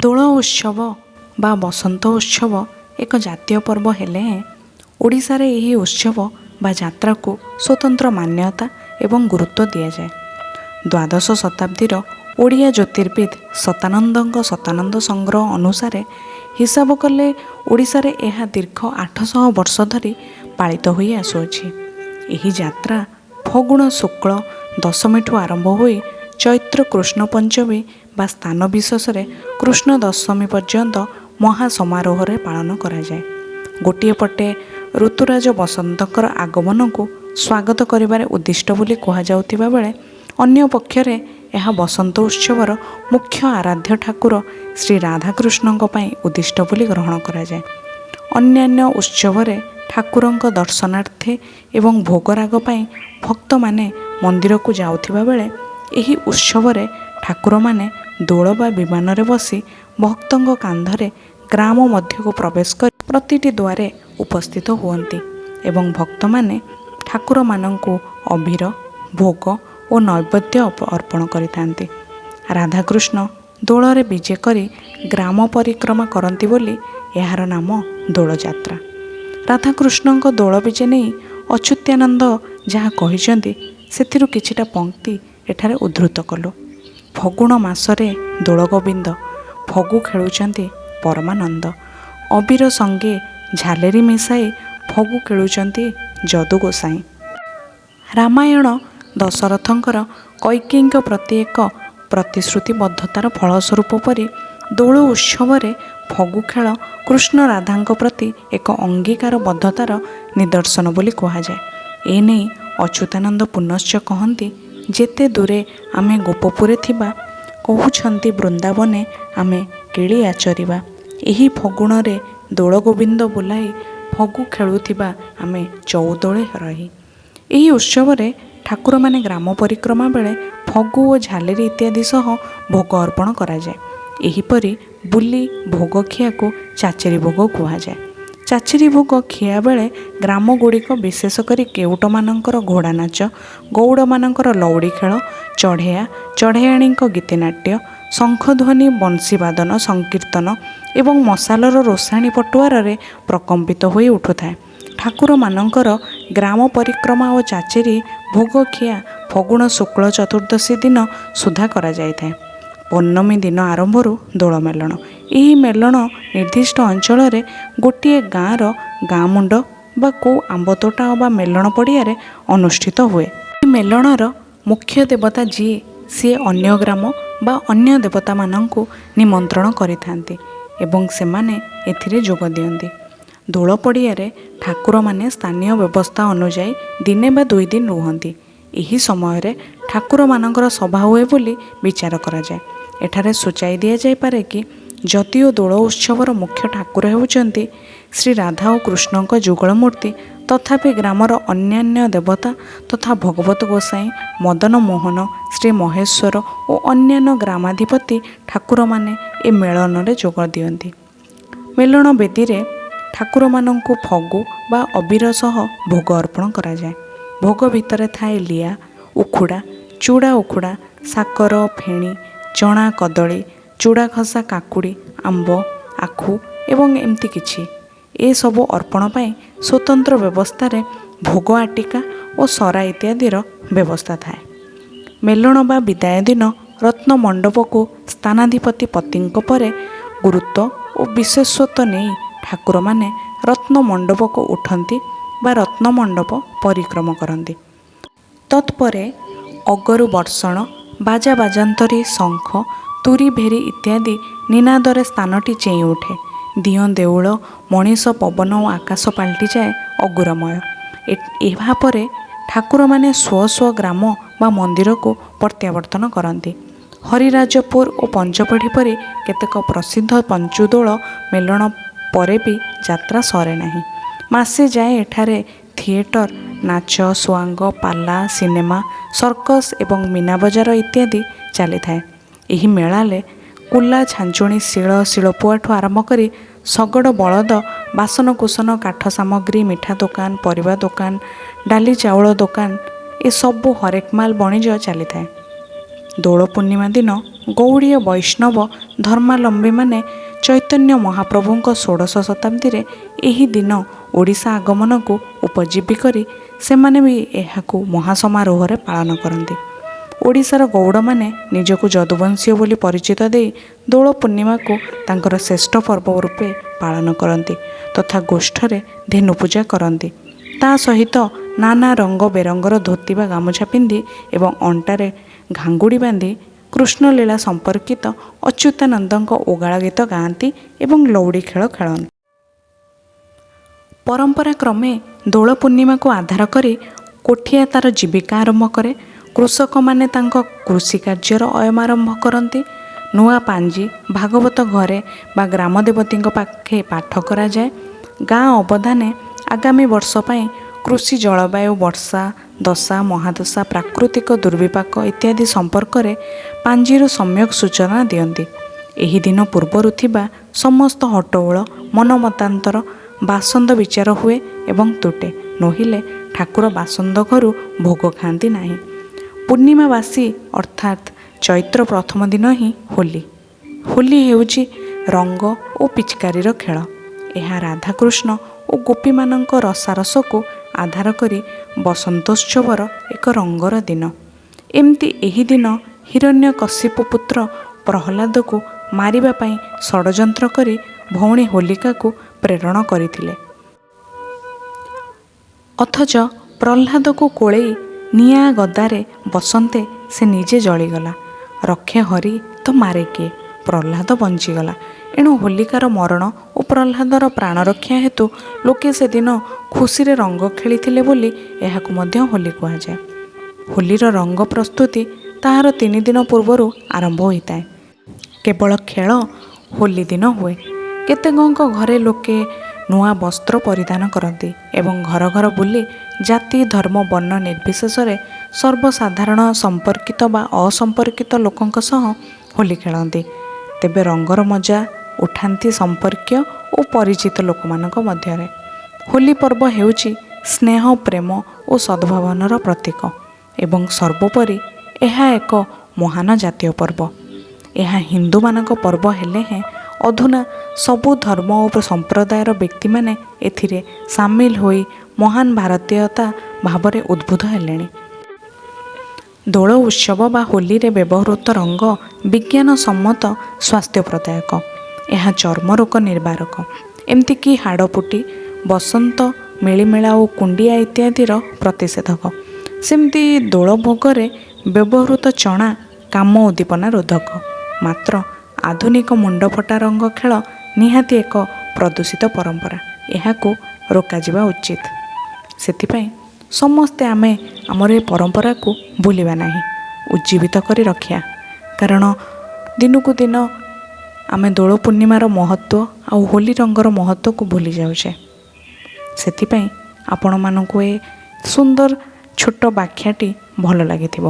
ଦୋଳ ଉତ୍ସବ ବା ବସନ୍ତ ଉତ୍ସବ ଏକ ଜାତୀୟ ପର୍ବ ହେଲେ ହେଁ ଓଡ଼ିଶାରେ ଏହି ଉତ୍ସବ ବା ଯାତ୍ରାକୁ ସ୍ୱତନ୍ତ୍ର ମାନ୍ୟତା ଏବଂ ଗୁରୁତ୍ୱ ଦିଆଯାଏ। ଦ୍ୱାଦଶ ଶତାବ୍ଦୀର ଓଡ଼ିଆ ଜ୍ୟୋତିର୍ବିଦ ଶତାନନ୍ଦଙ୍କ ଶତାନନ୍ଦ ସଂଗ୍ରହ ଅନୁସାରେ ହିସାବ କଲେ ଓଡ଼ିଶାରେ ଏହା ଦୀର୍ଘ 800 ବର୍ଷ ଧରି ପାଳିତ ହୋଇ ଆସୁଅଛି। ଏହି ଯାତ୍ରା ଫଗୁଣ ଶୁକ୍ଳ ଦଶମୀଠୁ ଆରମ୍ଭ ହୋଇ ଚୈତ୍ର କୃଷ୍ଣ ପଞ୍ଚମୀ ବା ସ୍ଥାନ ବିଶେଷରେ କୃଷ୍ଣ ଦଶମୀ ପର୍ଯ୍ୟନ୍ତ ମହା ସମାରୋହରେ ପାଳନ କରାଯାଏ। ଗୋଟିଏ ପଟେ ଋତୁରାଜ ବସନ୍ତଙ୍କର ଆଗମନକୁ ସ୍ୱାଗତ କରିବାରେ ଉଦ୍ଦିଷ୍ଟ ବୋଲି କୁହାଯାଉଥିବା ବେଳେ, ଅନ୍ୟ ପକ୍ଷରେ ଏହା ବସନ୍ତ ଉତ୍ସବର ମୁଖ୍ୟ ଆରାଧ୍ୟ ଠାକୁର ଶ୍ରୀ ରାଧାକୃଷ୍ଣଙ୍କ ପାଇଁ ଉଦ୍ଦିଷ୍ଟ ବୋଲି ଗ୍ରହଣ କରାଯାଏ। ଅନ୍ୟାନ୍ୟ ଉତ୍ସବରେ ଠାକୁରଙ୍କ ଦର୍ଶନାର୍ଥେ ଏବଂ ଭୋଗରାଗ ପାଇଁ ଭକ୍ତମାନେ ମନ୍ଦିରକୁ ଯାଉଥିବା ବେଳେ, ଏହି ଉତ୍ସବରେ ଠାକୁରମାନେ ଦୋଳ ବା ବିମାନରେ ବସି ଭକ୍ତଙ୍କ କାନ୍ଧରେ ଗ୍ରାମ ମଧ୍ୟକୁ ପ୍ରବେଶ କରି ପ୍ରତିଟି ଦ୍ୱାରେ ଉପସ୍ଥିତ ହୁଅନ୍ତି ଏବଂ ଭକ୍ତମାନେ ଠାକୁରମାନଙ୍କୁ ଅବିର, ଭୋଗ ଓ ନୈବେଦ୍ୟ ଅର୍ପଣ କରିଥାନ୍ତି। ରାଧାକୃଷ୍ଣ ଦୋଳରେ ବିଜେ କରି ଗ୍ରାମ ପରିକ୍ରମା କରନ୍ତି ବୋଲି ଏହାର ନାମ ଦୋଳଯାତ୍ରା। ରାଧାକୃଷ୍ଣଙ୍କ ଦୋଳ ବିଜେ ନେଇ ଅଚ୍ୟୁତାନନ୍ଦ ଯାହା କହିଛନ୍ତି, ସେଥିରୁ କିଛିଟା ପଙ୍କ୍ତି ଏଠାରେ ଉଦ୍ଧୃତ କଲୁ। ଫଗୁଣ ମାସରେ ଦୋଳଗୋବିନ୍ଦ ଫଗୁ ଖେଳୁଛନ୍ତି ପରମାନନ୍ଦ, ଅବିର ସଙ୍ଗେ ଝାଲେରି ମିଶାଇ ଫଗୁ ଖେଳୁଛନ୍ତି ଯଦୁ ଗୋସାଇଁ। ରାମାୟଣ ଦଶରଥଙ୍କର କୈକେୟୀଙ୍କ ପ୍ରତି ଏକ ପ୍ରତିଶ୍ରୁତିବଦ୍ଧତାର ଫଳସ୍ୱରୂପ ପରି ଦୋଳ ଉତ୍ସବରେ ଫଗୁ ଖେଳ କୃଷ୍ଣ ରାଧାଙ୍କ ପ୍ରତି ଏକ ଅଙ୍ଗୀକାରବଦ୍ଧତାର ନିଦର୍ଶନ ବୋଲି କୁହାଯାଏ। ଏନେଇ ଅଚ୍ୟୁତାନନ୍ଦ ପୁନଶ୍ଚ କହନ୍ତି, ଯେତେ ଦୂରେ ଆମେ ଗୋପପୁରେ ଥିବା, କହୁଛନ୍ତି ବୃନ୍ଦାବନେ ଆମେ କେଳି ଆଚରିବା, ଏହି ଫଗୁଣରେ ଦୋଳଗୋବିନ୍ଦ ବୋଲାଇ ଫଗୁ ଖେଳୁଥିବା ଆମେ ଚଉଦୋଳେ ରହି। ଏହି ଉତ୍ସବରେ ଠାକୁରମାନେ ଗ୍ରାମ ପରିକ୍ରମା ବେଳେ ଫଗୁ ଓ ଝାଲେରି ଇତ୍ୟାଦି ସହ ଭୋଗ ଅର୍ପଣ କରାଯାଏ। ଏହିପରି ବୁଲି ଭୋଗ ଖିଆକୁ ଚାଚେରୀ ଭୋଗ କୁହାଯାଏ। ଚାଚେରୀ ଭୋଗ ଖିଆ ବେଳେ ଗ୍ରାମଗୁଡ଼ିକ, ବିଶେଷ କରି କେଉଟମାନଙ୍କର ଘୋଡ଼ା ନାଚ, ଗଉଡ଼ମାନଙ୍କର ଲଉଡ଼ି ଖେଳ, ଚଢ଼େୟା ଚଢ଼େୟାଣୀଙ୍କ ଗୀତିନାଟ୍ୟ, ଶଙ୍ଖଧ୍ୱନି, ବଂଶୀବାଦନ, ସଂକୀର୍ତ୍ତନ ଏବଂ ମଶାଲର ରୋଷାଣି ପଟୁଆରରେ ପ୍ରକମ୍ପିତ ହୋଇ ଉଠୁଥାଏ। ଠାକୁରମାନଙ୍କର ଗ୍ରାମ ପରିକ୍ରମା ଓ ଚାଚେରୀ ଭୋଗ ଖିଆ ଫଗୁଣ ଶୁକ୍ଳ ଚତୁର୍ଦ୍ଦଶୀ ଦିନ ସୁଦ୍ଧା କରାଯାଇଥାଏ। ପଣ୍ଣମୀ ଦିନ ଆରମ୍ଭରୁ ଦୋଳ ମେଲଣ। ଏହି ମେଲଣ ନିର୍ଦ୍ଦିଷ୍ଟ ଅଞ୍ଚଳରେ ଗୋଟିଏ ଗାଁର ଗାଁ ମୁଣ୍ଡ ବା କେଉଁ ଆମ୍ବତୋଟା ଅବା ମେଲଣ ପଡ଼ିଆରେ ଅନୁଷ୍ଠିତ ହୁଏ। ଏହି ମେଲଣର ମୁଖ୍ୟ ଦେବତା ଯିଏ, ସିଏ ଅନ୍ୟ ଗ୍ରାମ ବା ଅନ୍ୟ ଦେବତାମାନଙ୍କୁ ନିମନ୍ତ୍ରଣ କରିଥାନ୍ତି ଏବଂ ସେମାନେ ଏଥିରେ ଯୋଗ ଦିଅନ୍ତି। ଦୋଳ ପଡ଼ିଆରେ ଠାକୁରମାନେ ସ୍ଥାନୀୟ ବ୍ୟବସ୍ଥା ଅନୁଯାୟୀ ଦିନେ ବା 2 ଦିନ ରୁହନ୍ତି। ଏହି ସମୟରେ ଠାକୁରମାନଙ୍କର ସଭା ହୁଏ ବୋଲି ବିଚାର କରାଯାଏ। ଏଠାରେ ସୂଚାଇ ଦିଆଯାଇପାରେ କି, ଯଦିଓ ଦୋଳ ଉତ୍ସବର ମୁଖ୍ୟ ଠାକୁର ହେଉଛନ୍ତି ଶ୍ରୀ ରାଧା ଓ କୃଷ୍ଣଙ୍କ ଯୁଗଳ ମୂର୍ତ୍ତି, ତଥାପି ଗ୍ରାମର ଅନ୍ୟାନ୍ୟ ଦେବତା ତଥା ଭଗବତ ଗୋସାଇଁ, ମଦନ ମୋହନ, ଶ୍ରୀ ମହେଶ୍ୱର ଓ ଅନ୍ୟାନ୍ୟ ଗ୍ରାମାଧିପତି ଠାକୁରମାନେ ଏ ମେଳଣରେ ଯୋଗ ଦିଅନ୍ତି। ମେଲଣ ବେଦୀରେ ଠାକୁରମାନଙ୍କୁ ଫଗୁ ବା ଅବିର ସହ ଭୋଗ ଅର୍ପଣ କରାଯାଏ। ଭୋଗ ଭିତରେ ଥାଏ ଲିଆ, ଉଖୁଡ଼ା, ଚୁଡ଼ା ଉଖୁଡ଼ା, ସାକର, ଫେଣି, ଚଣା, କଦଳୀ, ଚୁଡ଼ା ଖସା, କାକୁଡ଼ି, ଆମ୍ବ, ଆଖୁ ଏବଂ ଏମିତି କିଛି। ଏସବୁ ଅର୍ପଣ ପାଇଁ ସ୍ୱତନ୍ତ୍ର ବ୍ୟବସ୍ଥାରେ ଭୋଗ ଆଟିକା ଓ ସରା ଇତ୍ୟାଦିର ବ୍ୟବସ୍ଥା ଥାଏ। ମେଲଣ ବା ବିଦାୟ ଦିନ ରତ୍ନ ମଣ୍ଡପକୁ ସ୍ଥାନାଧିପତି ପତିଙ୍କ ପରେ ଗୁରୁତ୍ୱ ଓ ବିଶେଷତ୍ୱ ନେଇ ଠାକୁରମାନେ ରତ୍ନ ମଣ୍ଡପକୁ ଉଠନ୍ତି ବା ରତ୍ନମଣ୍ଡପ ପରିକ୍ରମ କରନ୍ତି। ତତ୍ପରେ ଅଗରୁ ବର୍ଷଣ, ବାଜା ବାଜନ୍ତରୀ, ଶଙ୍ଖ, ତୁରୀ, ଭେରୀ ଇତ୍ୟାଦି ନିନାଦରେ ସ୍ଥାନଟି ଚେଇଁ ଉଠେ। ଦିଅଁ ଦେଉଳ, ମଣିଷ, ପବନ ଓ ଆକାଶ ପାଲଟିଯାଏ ଅଗୁରମୟ। ଏହାପରେ ଠାକୁରମାନେ ସ୍ୱ ସ୍ୱ ଗ୍ରାମ ବା ମନ୍ଦିରକୁ ପ୍ରତ୍ୟାବର୍ତ୍ତନ କରନ୍ତି। ହରିରାଜପୁର ଓ ପଞ୍ଚପଢ଼ି ପରି କେତେକ ପ୍ରସିଦ୍ଧ ପଞ୍ଚୁଦୋଳ ମେଲଣ ପରେ ବି ଯାତ୍ରା ସରେ ନାହିଁ। ମାସେ ଯାଏ ଏଠାରେ ଥିଏଟର, ନାଚ, ସୁଆଙ୍ଗ, ପାଲା, ସିନେମା, ସର୍କସ ଏବଂ ମୀନାବଜାର ଇତ୍ୟାଦି ଚାଲିଥାଏ। ଏହି ମେଳାରେ କୁଲା, ଛାଞ୍ଚୁଣି, ଶିଳ, ଶିଳପୁଆଠୁ ଆରମ୍ଭ କରି ଶଗଡ଼, ବଳଦ, ବାସନକୁସନ, କାଠ ସାମଗ୍ରୀ, ମିଠା ଦୋକାନ, ପରିବା ଦୋକାନ, ଡାଲି ଚାଉଳ ଦୋକାନ, ଏସବୁ ହରେକମାଲ ବଣିଜ ଚାଲିଥାଏ। ଦୋଳ ପୂର୍ଣ୍ଣିମା ଦିନ ଗୌଡ଼ୀୟ ବୈଷ୍ଣବ ଧର୍ମାବଲମ୍ବୀମାନେ ଚୈତନ୍ୟ ମହାପ୍ରଭୁଙ୍କ ଷୋଡ଼ଶ ଶତାବ୍ଦୀରେ ଏହି ଦିନ ଓଡ଼ିଶା ଆଗମନକୁ ଉପଜୀବୀ କରି ସେମାନେ ବି ଏହାକୁ ମହାସମାରୋହରେ ପାଳନ କରନ୍ତି। ଓଡ଼ିଶାର ଗଉଡ଼ମାନେ ନିଜକୁ ଯଦୁବଂଶୀୟ ବୋଲି ପରିଚିତ ଦେଇ ଦୋଳ ପୂର୍ଣ୍ଣିମାକୁ ତାଙ୍କର ଶ୍ରେଷ୍ଠ ପର୍ବ ରୂପେ ପାଳନ କରନ୍ତି ତଥା ଗୋଷ୍ଠରେ ଧେନୁ ପୂଜା କରନ୍ତି। ତା ସହିତ ନାନା ରଙ୍ଗ ବେରଙ୍ଗର ଧୋତି ବା ଗାମୁଛା ପିନ୍ଧି ଏବଂ ଅଣ୍ଟାରେ ଘାଙ୍ଗୁଡ଼ି ବାନ୍ଧି କୃଷ୍ଣଲୀଳା ସମ୍ପର୍କିତ ଅଚ୍ୟୁତାନନ୍ଦଙ୍କ ଓଗାଳ ଗୀତ ଗାଆନ୍ତି ଏବଂ ଲଉଡ଼ି ଖେଳ ଖେଳନ୍ତି। ପରମ୍ପରା କ୍ରମେ ଦୋଳ ପୂର୍ଣ୍ଣିମାକୁ ଆଧାର କରି କୋଠିଆ ତା'ର ଜୀବିକା ଆରମ୍ଭ କରେ। କୃଷକମାନେ ତାଙ୍କ କୃଷି କାର୍ଯ୍ୟର ଅୟମାରମ୍ଭ କରନ୍ତି। ନୂଆ ପାଞ୍ଜି ଭାଗବତ ଘରେ ବା ଗ୍ରାମଦେବତୀଙ୍କ ପାଖେ ପାଠ କରାଯାଏ। ଗାଁ ଅବଧାନେ ଆଗାମୀ ବର୍ଷ ପାଇଁ କୃଷି, ଜଳବାୟୁ, ବର୍ଷା ଦଶା, ମହାଦଶା, ପ୍ରାକୃତିକ ଦୁର୍ବିପାକ ଇତ୍ୟାଦି ସମ୍ପର୍କରେ ପାଞ୍ଜିରୁ ସମ୍ୟକ୍ ସୂଚନା ଦିଅନ୍ତି। ଏହି ଦିନ ପୂର୍ବରୁ ଥିବା ସମସ୍ତ ହଟ୍ଟଗୋଳ, ମନମତାନ୍ତର ବାସନ୍ଦ ବିଚାର ହୁଏ ଏବଂ ତୁଟେ, ନୋହିଲେ ଠାକୁର ବାସନ୍ଦ ଘରୁ ଭୋଗ ଖାଆନ୍ତି ନାହିଁ। ପୂର୍ଣ୍ଣିମା ବାସି ଅର୍ଥାତ୍ ଚୈତ୍ର ପ୍ରଥମ ଦିନ ହିଁ ହୋଲି। ହୋଲି ହେଉଛି ରଙ୍ଗ ଓ ପିଚକାରୀର ଖେଳ। ଏହା ରାଧାକୃଷ୍ଣ ଓ ଗୋପୀମାନଙ୍କ ରସାରସକୁ ଆଧାର କରି ବସନ୍ତୋତ୍ସବର ଏକ ରଙ୍ଗର ଦିନ। ଏମିତି ଏହି ଦିନ ହିରଣ୍ୟକଶିପୁ ପୁତ୍ର ପ୍ରହ୍ଲାଦକୁ ମାରିବା ପାଇଁ ଷଡ଼ଯନ୍ତ୍ର କରି ଭଉଣୀ ହୋଲିକାକୁ ପ୍ରେରଣ କରିଥିଲେ। ଅଥଚ ପ୍ରହ୍ଲାଦକୁ କୋଳେଇ ନିଆଁ ଗଦାରେ ବସନ୍ତେ ସେ ନିଜେ ଜଳିଗଲା। ରକ୍ଷେ ହରି ତ ମାରେ କିଏ? ପ୍ରହ୍ଲାଦ ବଞ୍ଚିଗଲା। ଏଣୁ ହୋଲିକାର ମରଣ ଓ ପ୍ରହ୍ଲାଦର ପ୍ରାଣରକ୍ଷା ହେତୁ ଲୋକେ ସେଦିନ ଖୁସିରେ ରଙ୍ଗ ଖେଳିଥିଲେ ବୋଲି ଏହାକୁ ମଧ୍ୟ ହୋଲି କୁହାଯାଏ। ହୋଲିର ରଙ୍ଗ ପ୍ରସ୍ତୁତି ତାହାର 3 ଦିନ ପୂର୍ବରୁ ଆରମ୍ଭ ହୋଇଥାଏ। କେବଳ ଖେଳ ହୋଲି ଦିନ ହୁଏ। କେତେକଙ୍କ ଘରେ ଲୋକେ ନୂଆ ବସ୍ତ୍ର ପରିଧାନ କରନ୍ତି ଏବଂ ଘର ଘର ବୁଲି ଜାତି, ଧର୍ମ, ବର୍ଣ୍ଣ ନିର୍ବିଶେଷରେ ସର୍ବସାଧାରଣ ସମ୍ପର୍କିତ ବା ଅସମ୍ପର୍କିତ ଲୋକଙ୍କ ସହ ହୋଲି ଖେଳନ୍ତି। ତେବେ ରଙ୍ଗର ମଜା ଉଠାନ୍ତି ସମ୍ପର୍କୀୟ ଓ ପରିଚିତ ଲୋକମାନଙ୍କ ମଧ୍ୟରେ। ହୋଲି ପର୍ବ ହେଉଛି ସ୍ନେହ, ପ୍ରେମ ଓ ସଦ୍ଭାବନାର ପ୍ରତୀକ ଏବଂ ସର୍ବୋପରି ଏହା ଏକ ମହାନ ଜାତୀୟ ପର୍ବ। ଏହା ହିନ୍ଦୁମାନଙ୍କ ପର୍ବ ହେଲେ ହେଁ ଅଧୁନା ସବୁ ଧର୍ମ ଓ ସମ୍ପ୍ରଦାୟର ବ୍ୟକ୍ତିମାନେ ଏଥିରେ ସାମିଲ ହୋଇ ମହାନ ଭାରତୀୟତା ଭାବରେ ଉଦ୍ବୁଦ୍ଧ ହେଲେଣି। ଦୋଳ ଉତ୍ସବ ବା ହୋଲିରେ ବ୍ୟବହୃତ ରଙ୍ଗ ବିଜ୍ଞାନ ସମ୍ମତ ସ୍ୱାସ୍ଥ୍ୟ ପ୍ରଦାୟକ। ଏହା ଚର୍ମରୋଗ ନିବାରକ। ଏମିତିକି ହାଡ଼ଫୁଟି, ବସନ୍ତ, ମିଳିମିଳା ଓ କୁଣ୍ଡିଆ ଇତ୍ୟାଦିର ପ୍ରତିଷେଧକ। ସେମିତି ଦୋଳ ଭୋଗରେ ବ୍ୟବହୃତ ଚଣା କାମ ଉଦ୍ଦୀପନା ରୋଧକ। ମାତ୍ର ଆଧୁନିକ ମୁଣ୍ଡଫଟା ରଙ୍ଗ ଖେଳ ନିହାତି ଏକ ପ୍ରଦୂଷିତ ପରମ୍ପରା। ଏହାକୁ ରୋକାଯିବା ଉଚିତ। ସେଥିପାଇଁ ସମସ୍ତେ ଆମେ ଆମର ଏ ପରମ୍ପରାକୁ ଭୁଲିବା ନାହିଁ, ଉଜ୍ଜୀବିତ କରି ରଖିବା। କାରଣ ଦିନକୁ ଦିନ ଆମେ ଦୋଳ ପୂର୍ଣ୍ଣିମାର ମହତ୍ତ୍ୱ ଆଉ ହୋଲି ରଙ୍ଗର ମହତ୍ତ୍ୱକୁ ଭୁଲି ଯାଉଛେ। ସେଥିପାଇଁ ଆପଣମାନଙ୍କୁ ଏ ସୁନ୍ଦର ଛୋଟ ବ୍ୟାଖ୍ୟାଟି ଭଲ ଲାଗିଥିବ।